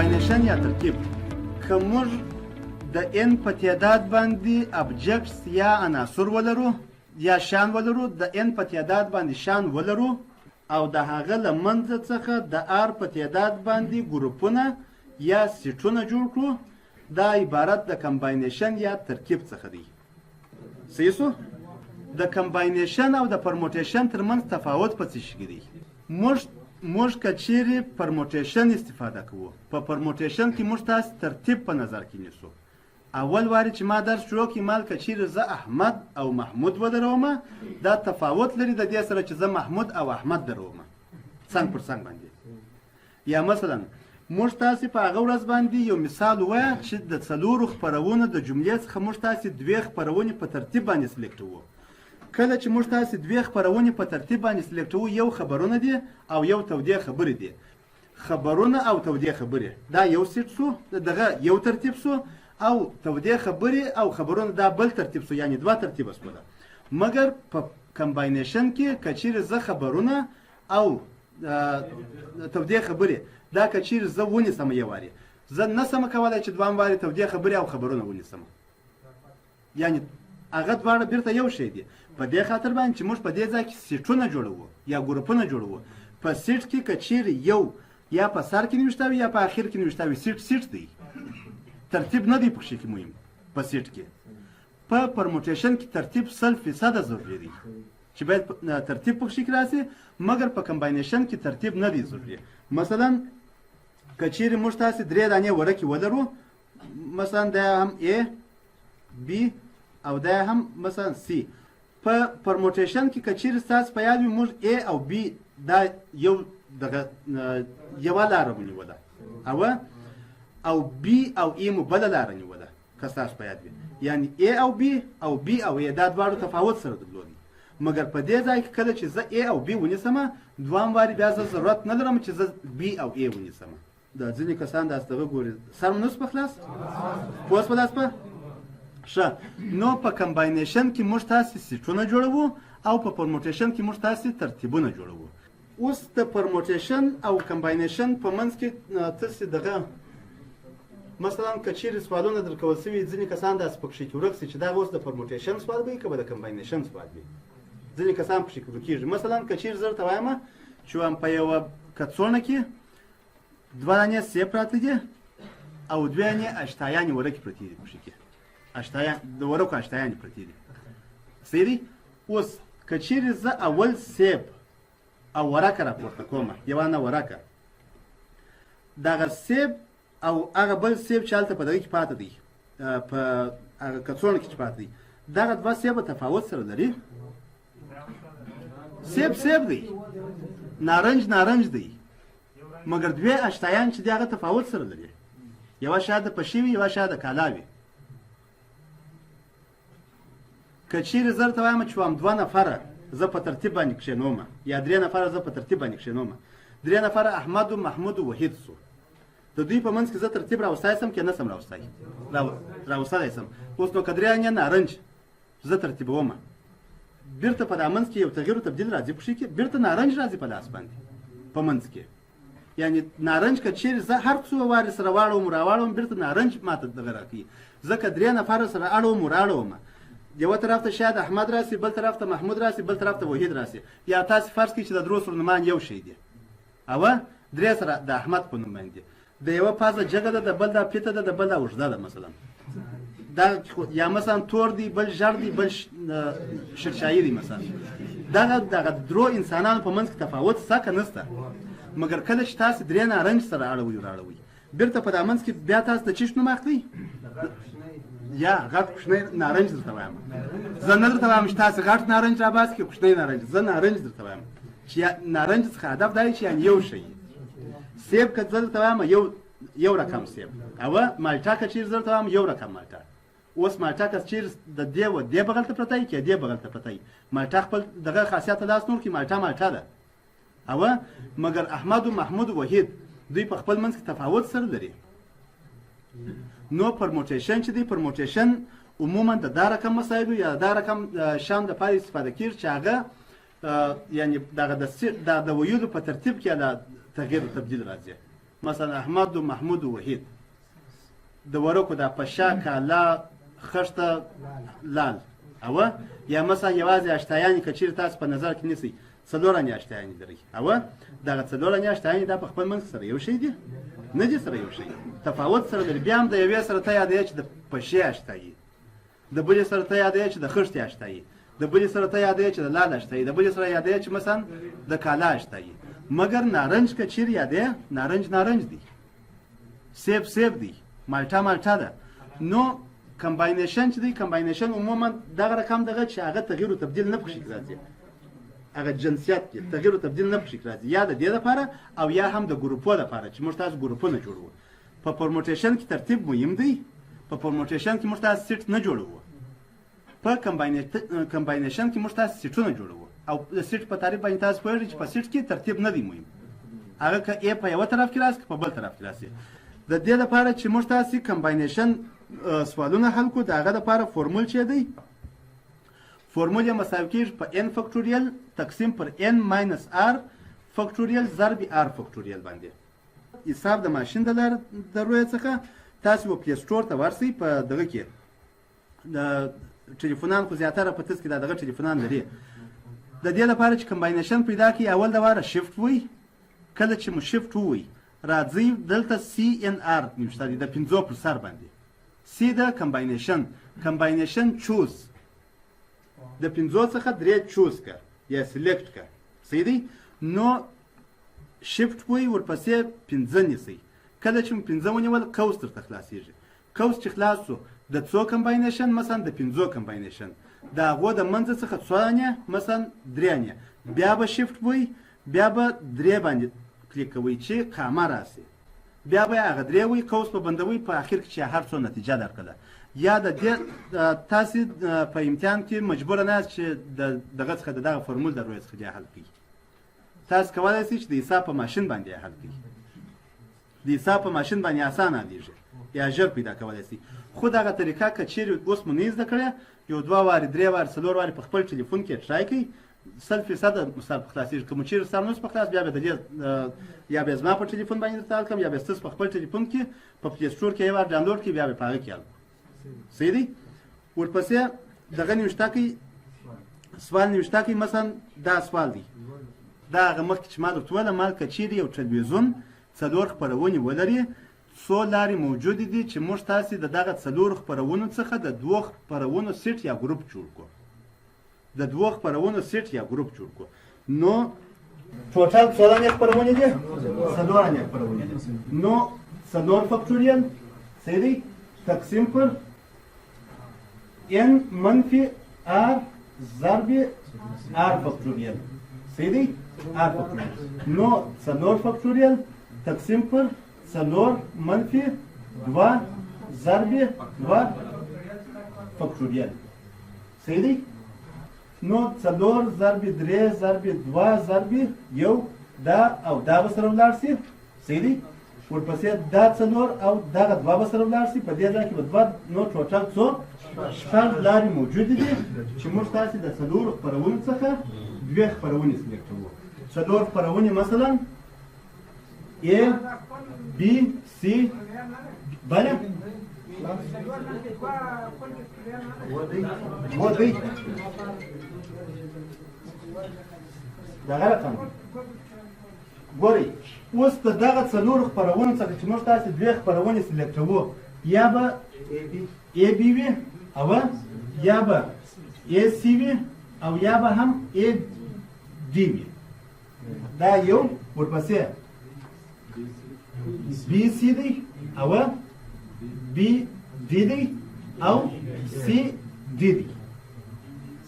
Combination یا ترکیب، که موږ د n په تعداد باندې objects یا عناصر ولرو یا شیان ولرو، د n په تعداد باندې شیان ولرو او د هغه له منځه څخه د r په تعداد باندې ګروپونه یا سیټونه جوړ کړو، دا عبارت د combination یا ترکیب څخه دی. صحیح سو؟ د combination او د permutation ترمنځ تفاوت په څه شي کې دی؟ موږ که چیرې permutation استفاده کوو، په permutation کې موږ تاسو ترتیب په نظر کې نیسو. اول واري چې ما درس شروع کړي، مال که چیرې زه احمد او محمود ودروم، دا تفاوت لري د دې سره چې زه محمود او احمد دروم څنګ پر څنګ باندې. یا مثلا موږ تاسې په هغه ورځ باندې یو مثال ووایه چې د څلورو خپرونو د جملې څخه موږ تاسې دوې خپرونې په ترتیب باندې سلیکټوو. کله چې موږ تاسې دوې خپرونې په ترتیب باندې سلیکټوو، یو خبرونه دي او یو تودې خبرې دي. خبرونه او تودې خبرې دا یو سیټ سو، دغه یو ترتیب سو، او تودې خبرې او خبرونه دا بل ترتیب سو، یعنی دوه ترتیبه سوله. مګر په combination کې که چیرې زه خبرونه او تودې خبرې دا که چیرې زه ونیسم یو وارې، زه نه سم کولی چې دوام وارې تودې خبرې او خبرونه ونیسم، یعنی هغه دواړه بیرته یو شی دي. په دې خاطر باندې چې موږ په دې ځای کې سیټونه جوړوو یا ګروپونه جوړوو، په سیټ کې که چیرې یو یا په سر کې نوشته وي یا په اخر کې نوشته وي، سیټ سیټ دی، ترتیب نه دی پکښې کې مهم. په سیټ کې په permutation کې ترتیب 100% ضروري دی چې باید ترتیب پکښې کې راسي، مګر په combination کې ترتیب نه دی ضروري. مثلا که چیرې موږ تاسې درې دانې ورکې ولرو، مثلا دا هم A، B او دا هم مثلا C، په permutation کې که چیرې ستاسو په یاد وي موږ A او B دا یو دغه یوه لاره ونیوله او B او A مو بله لاره نیوله، که ستاسو په یاد وي، یعنی A او B او B او A دا دواړو تفاوت سره درلود. مګر په دې ځای کې کله چې زه A او B ونیسم، دوام وارې بیا زه ضرورت نه لرم چې زه B او A ونیسم. دا ځینې کسان داسې دغه ګوري، سر مو نه سو په خلاص، پوه سوه داس په ښه. نو په combination کې موږ تاسې سیټونه جوړوو او په permutation کې موږ تاسې ترتیبونه جوړوو. اوس د permutation او combination په منځ کې تاسې دغه مثلا که چیرې سوالونه درکول سوي، ځینې کسان داسې پکښې کې ورک سي چې دا اوس د permutation سوال وي که به د combination سوال وي، ځینې کسان پکښې کې ورکېږي. مثلا که چیرې زه درته وایم چې وایم په یوه کڅوڼه کې دوه دانې سیب پراته دي او دوې دانې اشتایانې ورکې پرتې دي، پکښې کې اشتایان د ورکو اشتایانې پرتې دي، صحیح دی. اوس که چیرې زه اول سیب او ورکه راپورته کوم، یوه نه ورکه، دغه سیب او هغه بل سیب چې هلته په دغه کې پاته دی، په هغه کڅوڼه کې چې پاته دی، دغه دوه سیبه تفاوت سره لري. سیب سیب دی، نارنج نارنج دی، مګر دوې اشتایان چې دی هغه تفاوت سره لري. یوه شاید د پشي وي، یوه شاید د کالا وي. که چیرې زه درته وایم چې وایم دوه نفره زه په ترتیب باندې کښېنوم یا درې نفره زه په ترتیب باندې کښېنوم، درې نفره احمد و محمود و وحید سو، د دوی په منځ کې زه ترتیب راوستای سم که نه سم راوستای؟ راوستلی سم. اوس نو که درې انې نارنج زه ترتیبوم، بیرته په دا منځ کې یو تغییر و تبدیل راځي پکښې کې، بیرته نارنج راځي په لاس باندې په منځ کې، یعنی نارنج که چیرې زه هر څو وارې سره واړوم راواړوم، بیرته نارنج ماته دغه راکوي، ځکه درې نفره سره اړوم راړوم، یوه طرف ته شاید احمد راسي، بل طرف ته محمود راسي، بل طرف ته وحید راسي، یا تاسې فرض کړئ چې د درو سره نومان یو شی دي او درې سره د احمد په نوم باندې، د یوه پزه جګه ده، د بل دا پیته ده، د بل دا اوږده ده مثلا، دا یا مثلا تور دی، بل ژړ دی، بل شرشایي دی مثلا، دغه دغه درو انسانانو په منځ کې تفاوت سته که نسته؟ مګر کله چې تاسې درې نارنج سره اړوئ راړوئ، بیرته په دا منځ کې بیا تاسو د چیش نوم اخلئ؟ یا غټ کوچنی نارنج درته وایم، زه نه درته وایم چې تاسې غټ نارنج راباسئ که کوچنی نارنج، زه نارنج درته وایم چې نارنج څخه هدف دا دی چې یعنې یو شی سیب که زه درته وایم یو رقم سیب، او مالټه که چیرې زه درته وایم یو رقم مالټه. اوس مالټه که چیرې د دې و دې بغل ته پرته وي که دې بغل ته پرته وي، مالټه خپل دغه خاصیت ته لاس نور کړي، مالټه مالټه ده. او مګر احمد و محمود و وحید دوی په خپل منځ کې تفاوت سره لري. نو permutation چې دی، permutation عموما د دا رقم مسایلو یا دا رقم شیانو دپاره استفاده کېږي چې هغه یعنی دغه د ویلو په ترتیب کې د تغییر او تبدیل راځي. مثلا احمد و محمود و وحید، د ورکو دا پشه، کالا، خښته، لال. او یا مثلا یوازې اشتایانې که چیرې تاسو په نظر کې نیسئ، څلور انې اشتایانې لرئ. او دغه څلور انې اشتایانې دا په خپل منځ سره یو شی دي؟ نه دي سره یو شی، تفاوت سره لري. بیا هم د یوې سره ته یادوې چې د پشې اشتایي، د بلې سره ته یادوې چې د خښتې اشتایي، د بلې سره ته یادوې چې د لال اشتایي، د بلې سره یادوې چې مثلا د کالا اشتایي. مګر نارنج که چیرې یادوې، نارنج نارنج دی، سیب سیب دی، مالټه مالټه ده. نو combination چې دی، combination عموما دغه رقم دغه چې هغه تغییر او تبدیل نه پکښې راځي، هغه جنسیت کې تغییر او تبدیل نه پکښې راځي، یا د دې لپاره او یا هم د ګروپو لپاره چې موږ تاسو ګروپونه جوړوو. په permutation کې ترتیب مهم دی، په permutation کې موږ تاسو set نه جوړوو، په combination کې موږ تاسو سیټونه جوړوو. او د سیټ په تعریف باندې تاسو پوهېږئ چې په سیټ کې ترتیب نه دی مهم، هغه که A په یوه طرف کې راسي که په بل طرف کې راسي. د دې لپاره چې موږ تاسو combination سوالونه حل کړو، د هغه لپاره فورمول چې دی، فورمول یې مساوي کېږي په n factorial تقسیم پر n minus r factorial ضرب r factorial باندې. حساب د ماشین د لارې د رویې څخه تاسو و Play Store ته ورسئ. په دغه کې د ټلیفونان خو زیاتره په تس کې دا دغه ټلیفونان لري. د دې لپاره چې combination پیدا کړئ، اول د واره شفت وئ. کله چې مو شفت ووی، راځئ دلته C N R نوشته دی د پنځو پر سر باندې. C د combination، combination choose، د پنځو څخه درې choose که یا select که، صحیح دی. نو شفت وئ، ورپسې پنځه نیسئ. کله چې مو پنځه ونیول، قوس درته خلاصېږي. قوس چې خلاص شو، د څو combination؟ مثلا د پنځو combination، د هغو د منځه څخه څو انې؟ مثلا درې انې. بیا به شفت وئ، بیا به درې باندې کلیک کوئ چې کامه راسي، بیا به هغه درې وئ، قوس به بندوئ، په اخر کې چې هر څو نتیجه درکړه. یا د دې تاسې په امتحان کې مجبوره نه یاست چې د دغه څخه د دغه فورمول د رویې څخه بیا حل کړئ. تاسو کولی شئ چې د حساب په ماشین باندې یې حل کړئ. د حساب په ماشین باندې اسانه حلېږي یا ژر پیدا کولی شئ. خو دغه طریقه که چیرې اوس مو نه زده کړې، یو دوه وارې، درې وارې، څلور وارې په خپل ټلیفون کې try کړئ، 100% مو سر په خلاصېږي. که مو چیرې سر نه شو په خلاص، بیا به د دې یا به زما په ټلیفون باندې درته حل کړم، یا به ستاسو په خپل ټلیفون کې په Play Store کې یو وار download کړئ، بیا به په هغه کې حل کړو. صحیح دی. ورپسې دغه نوشته کړئ، سوال نوشته کړئ. مثلا دا سوال دی، دا هغه مخکې چې ما درته وویل، مال که چیرې یو ټلویزیون څلور خپرونې ولري، څو لارې موجودې دي چې موږ تاسې د دغه څلور خپرونو څخه د دوو خپرونو سیټ یا ګروپ جوړ کړو. د دوو خپرونو سیټ یا ګروپ جوړ کړو. نو total څو دانې خپرونې دي؟ څلور دانې خپرونې دي. نو څلور factorial، صحیح دی، تقسیم پر n منفي r ضرب r factorial، صحیح دی، r factorial. نو څلور factorial تقسیم پر څلور منفي دوه ضرب دوه factorial، صحیح دی. نو څلور ضرب درې ضرب دوه ضرب یو، دا او دا به سره ولاړ سي، صحیح دی. ورپسې دا څلور او دغه دوه به سره ولاړ سي، په دې ځای کې به دوه. نو total څو؟ شپږ لارې موجودې دي چې موږ تاسې د څلورو خپرونو څخه دوې خپرونې select کوو. څلور خپرونې مثلا A B C، بله دوه دی، دغه رقم دی. ګورئ اوس د دغه څلورو خپرونو څخه چې موږ تاسې دوې خپرونې select کوو، یا به A B وي او یا به A C وي او یا به هم A D وي. دا یو ورپسې B C دی او B D دی او C D دی،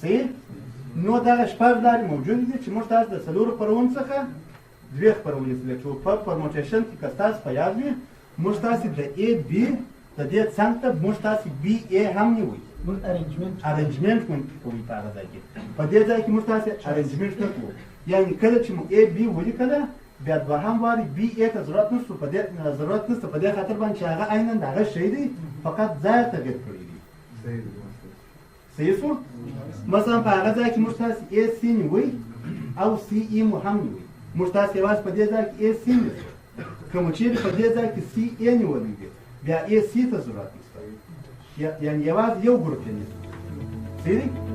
صحیح. نو دغه شپږ لارې موجودې دي چې موږ تاسو د څلورو خپرونو څخه دوې خپرونې select کوو. په permutation کې که ستاسو په یاد وي، موږ تاسې د A B د دې څنګ ته موږ تاسې B A هم نیوئ، موږ arrangement arrangement مو کوي په هغه ځای کې. په دې ځای کې موږ تاسې arrangement نه کوو، یعنې کله چې مو A B ولیکله، بیا دوهم وارې B A ته ضرورت نشته، په دې ضرورت نشته، په دې خاطر باندې چې هغه عینا د هغه شی دی، فقط ځای تغییر کړی دی. صحیح شو؟ مثلا په هغه ځای کې موږ تاسې A C نیوئ او C E مو هم نیوئ، موږ تاسې یوازې په دې ځای کې A C نیسو. که مو چیرې په دې ځای کې سي ای نیولی وي، بیا ای سي ته ضرورت نشته، یعنی یوازې یو ګروپ یې نیسو. صحیح دی؟